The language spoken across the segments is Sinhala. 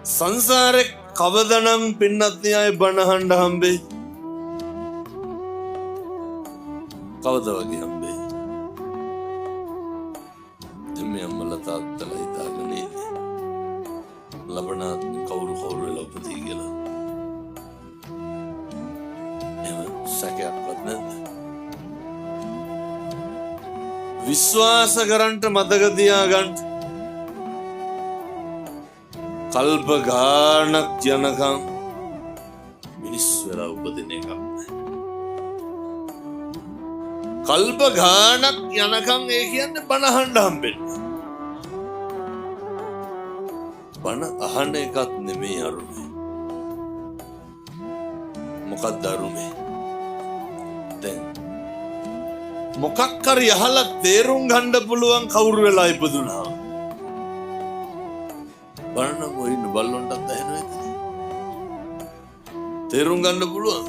සංසාරේ කවදනම් පින්නත් අය බණ අහන්න හම්බෙයි? කවද වගේ හම්බෙයි? දැන් මේ අම්මලා තාත්තලා හිතාගෙන ඉන්නේ ලබන ආත්මේ කවුරු කවුරු වෙලා උපදී කියලා. එහෙම සැකයක්වත් නැද්ද? විශ්වාස කරන්ට මතක තියාගන්න, කල්ප ගාණක් යනකම් මිනිස් වෙලා උපදින එකක් නෑ. කල්ප ගාණක් යනකම් ඒ කියන්නේ බණ අහන්න හම්බෙන්නේ. බණ අහන එකත් නෙමෙයි අරුමේ. මොකක්ද අරුමේ? දැන් මොකක් හරි අහලා තේරුම් ගන්න පුළුවන් කවුරු වෙලා ඉපදුනා. බණ නම් ඔය ඉන්න බල්ලොන්ටත් ඇහෙනවා ඇති. තේරුම් ගන්න පුළුවන්.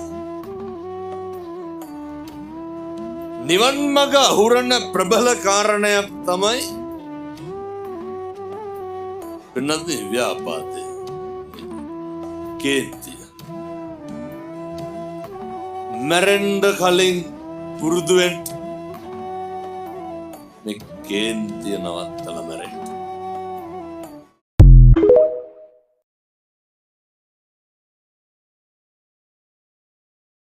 නිවන් මඟ අහුරන ප්‍රබල කාරණයක් තමයි වෙනත් ව්‍යාපාදය, කේන්තිය. මැරෙන්න කලින් පුරුදු වෙන්න මේ කේන්තිය නවත්තලා.